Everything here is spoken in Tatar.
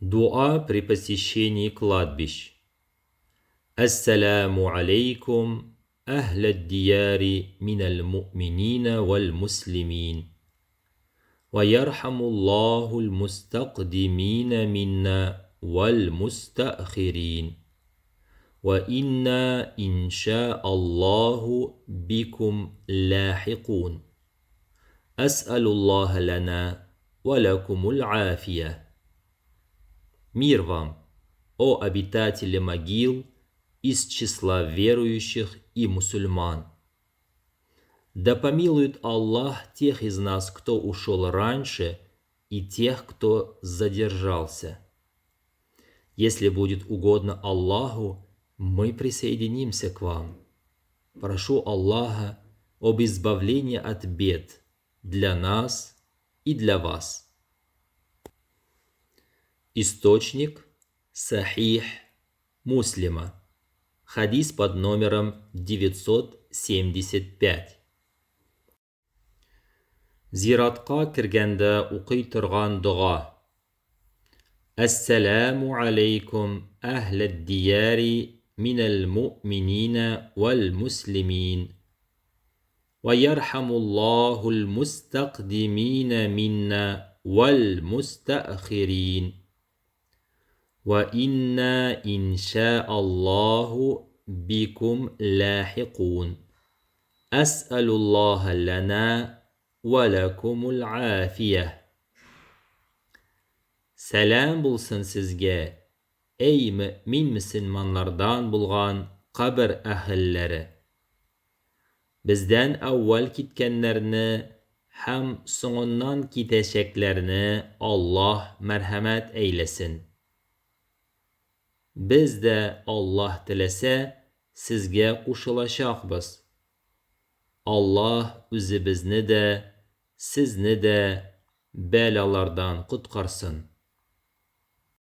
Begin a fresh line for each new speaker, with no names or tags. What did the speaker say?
Дуа при посещении кладбищ. Әссәләмү алейкум әһләд дияри минәл муъминина вәл муслимин. Вә ярхамуллаһул мустакдимина минна вәл мустаахирин. Вә инна инша Аллаһу бикум лахикун. Әс'алуллаһа ләна вә ләкумул афия. Мир вам, о обитатели могил из числа верующих и мусульман. Да помилует Аллах тех из нас, кто ушел раньше, и тех, кто задержался. Если будет угодно Аллаху, мы присоединимся к вам. Прошу Аллаха об избавлении от бед для нас и для вас. Источник Сахих Муслима. Хадис под номером 975. Зиратка кергәндә укый торган дога. Әссәләмү алейкум әһләд дияри минәл муъминина вәл муслимин. Вә ярхамуллаһул мустакдимина минна вәл мустаахирин. Вә инна инша Аллаһу бикум лахикун. Әс'алуллаһа ләна вә ләкумул афия. Сәлам булсын сезгә, әй мөэмин мөселманнардан булган кабер әһелләре! Бездән әүвәл киткәннәрне һәм соңыннан китәчәкләрне Аллаһ мәрхәмәт әйләсен. Без дә, Аллаһ теләсә, сезгә кушылачакбыз. Аллаһ үзебезне дә, сезне дә бәлалардан коткарсын.